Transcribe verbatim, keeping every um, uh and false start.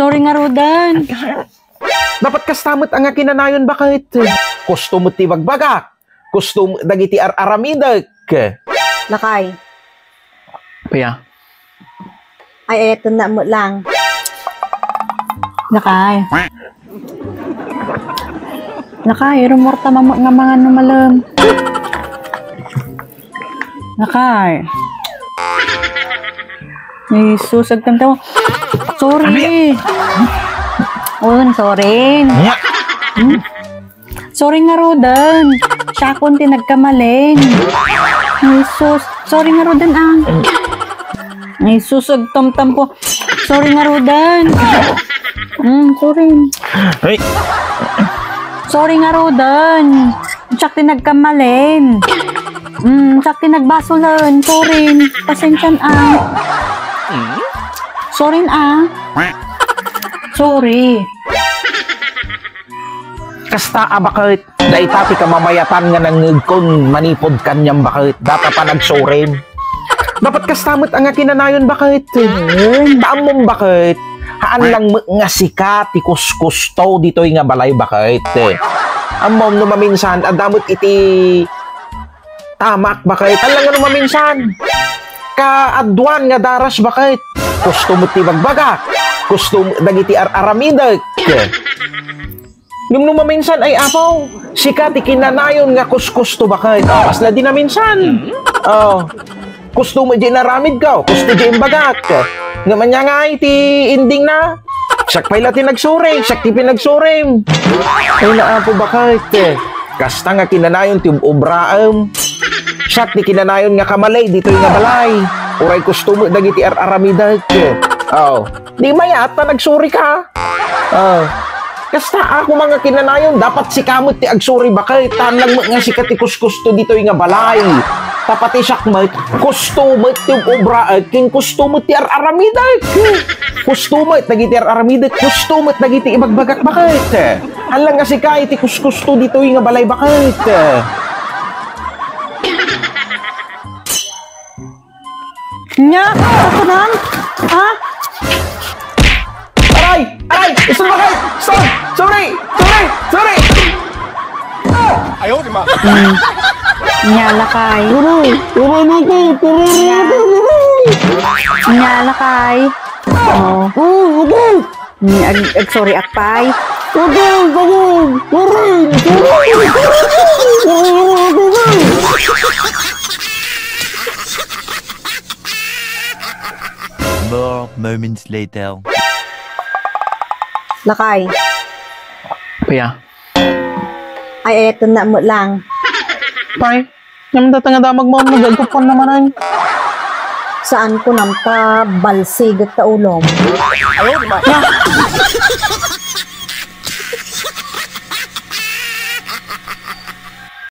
Sorry ngaruden. Dapat kasta met a nga kinanayon, baket. Kusto met ti bagbagak. Kusto met dagiti ar-aramidek. Lakay. Pia. Ay, eto na mo lang. Lakay. Lakay, rumorta mo nga mga numalem. Lakay. Jesus, agtantaw. Sorry. Oh, sorry. Nya. Hmm? Sorry ngaruden. Siakon ti nagkamalen. Jesus. Sorry ngaruden, ah. Jesus, agtamtampo. Sorry ngaruden. Hmm, sorry. Ay. Sorry ngaruden. Siak ti nagkamalen. Hmm, siak ti nagbasolen. Sorry. Pasensian, ah. Sorry, ah. Sorry. Kasta a, baket, dayta ti kamamayatan nga nangngegkon manipud kaniam, baket, data panagsurim. Dapat kasta met a nga kinanayon, baket. Ta ammom, baket, haan lang met nga sika ti kuskusto ditoy nga balay, baket. Ammom no maminsan, adda met iti tamak, baket. Haan lang nga no maminsan. Kaaduan nga daras, baket. Kusto met ti bagbagak. Kusto met dagiti ar-aramidek. Ngem no maminsan ay, Apo, sika ti kinanayon nga kuskusto, baket. Oh, kasla di naminsan. Oh. Kusto met di inaramidko, kusto di imbagak. Ngem ania nga iti ending na? Siak pay la ti nagsuring, siak ti pinagsurim. Ay na, Apo, baket. Kasta nga kinanayon ti ub-ubraem. Siak ti kinanayon nga kamaley ditoy nga balay. Uray kusto met dagiti ar-aramidek. Oh. Di mayat ta nagsurika. Ah. Kasta a koma nga kinanayon, dapat sika met ti agsuri, baket. Haan lang met nga sika ti kuskusto ditoy nga balay. Ta pati siak met, kusto met ti ub-ubraek, ken kusto met ti ar-aramidek. Kusto met dagiti ar-aramidek, kusto met dagiti ibagbagak, baket. Haan lang nga sika iti kuskusto ditoy nga balay, baket. Nya, kakunan? Ha? Aray! Aray! Isu, baket! Stop! Sorry! Sorry! Sorry! Ayaw, di ma. Hmm. Nya, lakay. Aray! Aray, naku! Aray! Nya, lakay. Oh. Oh, okay. Hmm, ag-, ag-sorry ak pay. Aray! Aray! Aray! Aray! More moments later. Lakay. Kuya. Ay, eto na mo lang. Pay, naman data nga damag mo, nagagkupan naman ay. Saan ko namta balsigat ta ulom? Ayaw, di ba?